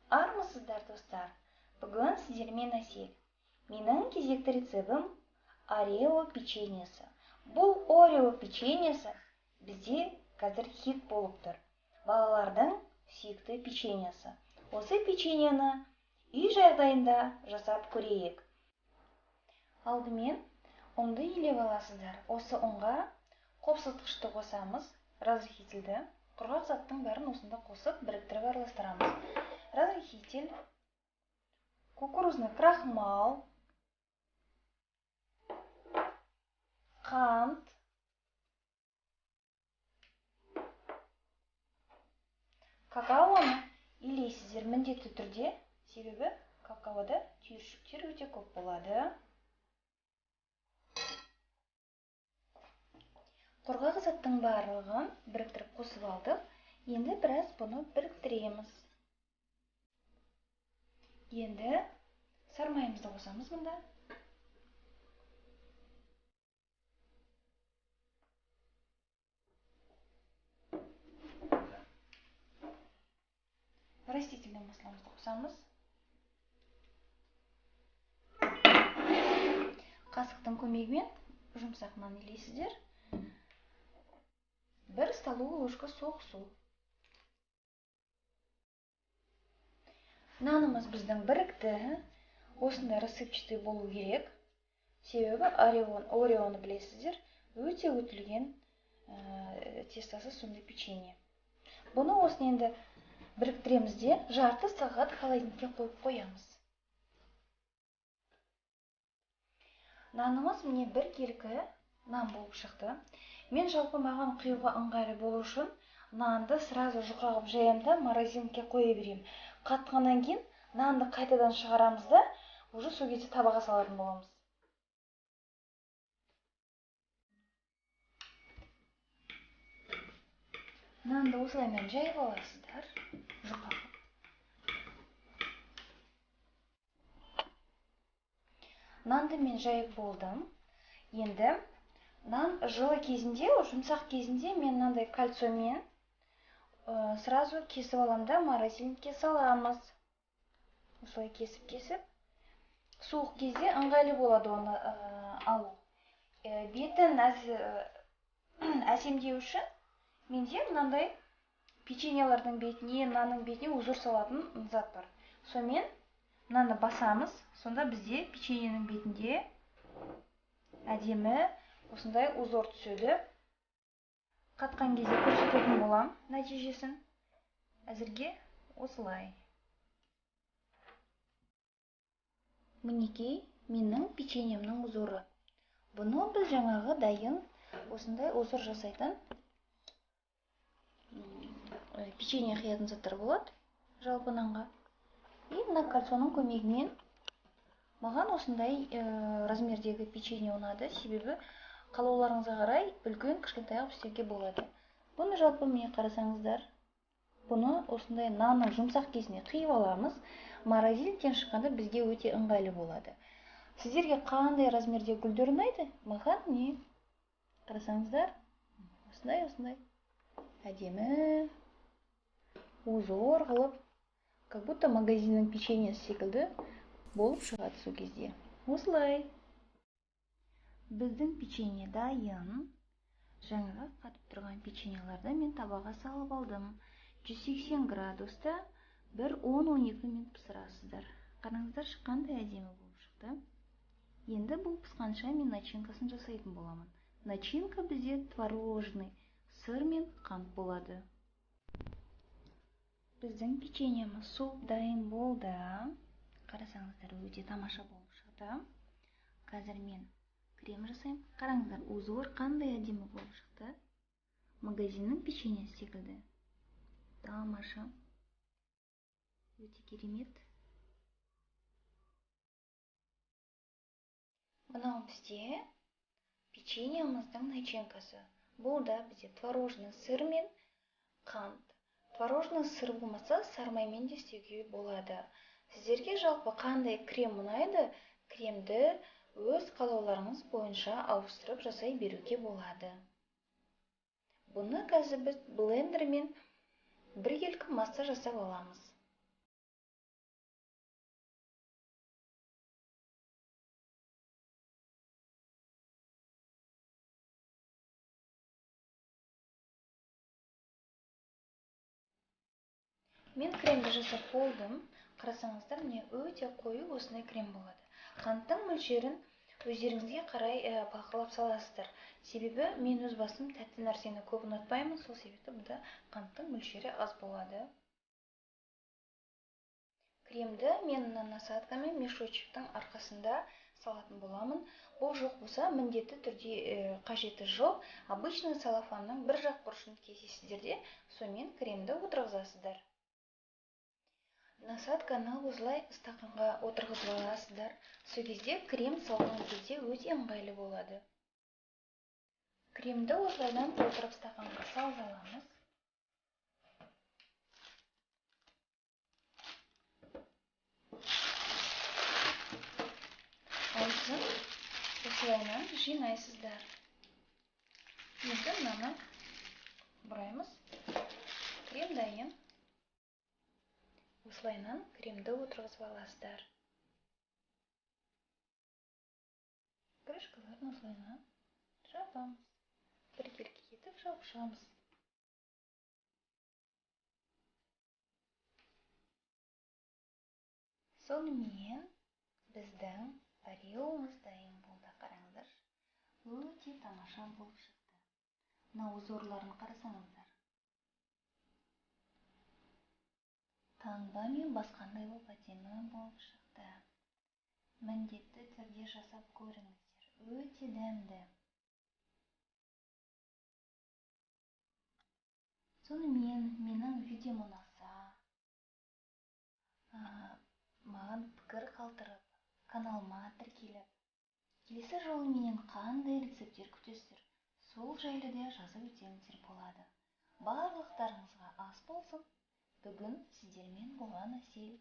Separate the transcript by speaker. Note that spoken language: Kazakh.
Speaker 1: Армысыздар, достар! Бүгін сіздермен Әсел. Менің кезекті рецебім Орео печеньесі. Бұл Орео печеньесі бізде қазір хит болып тұр. Балалардың сүйікті печеньесі. Осы печеньені үй жағдайында жасап көрейік. Алдымен ұнды илеп аласыздар. Осы ұнға қопсытқышты қосамыз, разрыхительді. Құрғақ заттың бәрін осында қосып, біріктіріп араластырамыз. Разрыхитель, кукурузный крахмал, қант, какаоны илейсіздер міндетті түрде, себебі какаода түйіршіктер өте көп болады. Құрғақ заттың барлығын біріктіріп қосып алдық. Енді біраз бұны біріктіреміз. Енді сармайымызды қосамыз мұнда. Растительный масломызды қосамыз. Қасықтың көмегімен жұмсақ нан илейсіздер. 1 столовая ложка соқ су. Нанымыз біздің бірікті. Осындай рассыпчатый болу керек. Себебі Ореоны білесіздер, өте өтілген тестасы сондай печенье. Бұны осыны енді біріктіреміз де, жарты сағат холодильникке қойып қоямыз. Нанымыз міне біркелкі нан болып шықты. Мен жалпы маған құюға ыңғайлы болу үшін нанды сразу жұқа қылып жаямын да морозилкаға қоя беремін. Қатқаннан кейін нанды қайтадан шығарамыз да, уже сол кезде табаға салатын боламыз. Нанды осылаймен жайып аласыздар, жұқа қылып. Нанды мен жайып болдым. Енді нан жылы кезінде, жұмсақ кезінде мен мынандай кольцомен сразу кесіп аламын да морозильникке саламыз. Осылай кесіп-кесіп. Суық кезде ыңғайлы болады оны алу. Бетін әсемдеу үшін менде мынандай печеньелердің бетіне, нанның бетіне узор салатын зат бар. Сонымен мынаны басамыз, сонда бізде печеньенің бетінде әдемі осындай узор түседі. Қатқан кезде көрсететін болам нәтижесін. Әзірге осылай. Мінекей менің печеньемнің узоры. Бұны біз жаңағы дайын осындай узор жасайтын печенье қиятын заттар болады жалпы нанға. И мына кольцоның көмегімен маған осындай размердегі печенье ұнады, себебі қалауларыңызға қарай үлкен кішкентай қылып істеуге болады. Бұны жалпы міне қарасаңыздар, бұны осындай нанның жұмсақ кезіне қиып аламыз. Морозильниктен шыққанда бізге өте ыңғайлы болады. Сіздерге қандай размерде гүлдер ұнайды? Маған не? Қарасаңыздар, осындай осындай әдемі узор қылып, как будто магазиннің печеньесі секілді болып шығады сол кезде. Осылай. Біздің печенье дайын. Жаңағы қатып тұрған печеньелерді мен табаға салып алдым. 180 градуста бір 10-12 минут пісірасыздар. Қараңыздаршы, қандай әдемі болып шықты. Енді бұл пысқанша мен начинкасын жасайтын боламын. Начинка бізде творожный, сыр мен қант болады. Біздің печеньеміз суып дайын болды. Қарасаңыздар, өте тамаша болып шықты. Қазір мен крем жасаймын. Қараңыздар, узор қандай әдемі болып шықты. Магазиннің печеньесі секілді. Тамаша. Өте керемет. Мынау бізде печеньеміздің начинкасы. Бұл да бізде творожный сыр мен қант. Творожный сыр болмаса, сармаймен де істеуге болады. Сіздерге жалпы қандай крем ұнайды, кремді өз қалауларыңыз бойынша ауыстырып жасай беруге болады. Бұны қазір біз блендермен біркелкі масса жасап аламыз. Мен кремді жасап болдым. Қарасаңыздар, міне өте қою осындай крем болады. Қанттың мөлшерін өздеріңізге қарай бақылап саласыздар. Себебі мен өз басым тәтті нәрсені көп ұнатпаймын, сол себепті бұнда қанттың мөлшері аз болады. Кремді мен мына насадкамен мешочектің арқасында салатын боламын. Бұл жоқ болса, міндетті түрде қажеті жоқ. Обычный целлофанның бір жақ бұрышын кесесіздер де, сонымен кремді отырғызасыздар. Насадканы осылай стақанға отырғызып аласыздар. Сол кезде крем салған кезде өте ыңғайлы болады. Кремді осылайдан толтырып стақанға салып аламыз. Аузын осылайынан жинайсыздар. Енді мынаны бұраймыз. Крем дайын. Осылайынан кремді отырғызып аласыздар. Крышкаларын осылайынан жабамыз. Біркелкі етіп жауып шығамыз. Сонымен біздің ореоымыз дайын болды. Қараңыздаршы, өте тамаша болып шықты. Мына узорларын қарасаңыздар. Таңбамен басқандай болып әдемі болып шықты. Міндетті түрде жасап көріңіздер. Өте дәмді. Сонымен менің видеом ұнаса, маған пікір қалдырып, каналыма тіркеліп, келесі жолы менен қандай рецепттер күтесіздер, сол жайлы да жазып өтсеңіздер болады. Барлықтарыңызға ас болсын. Бүгін сіздермен болған Әсел.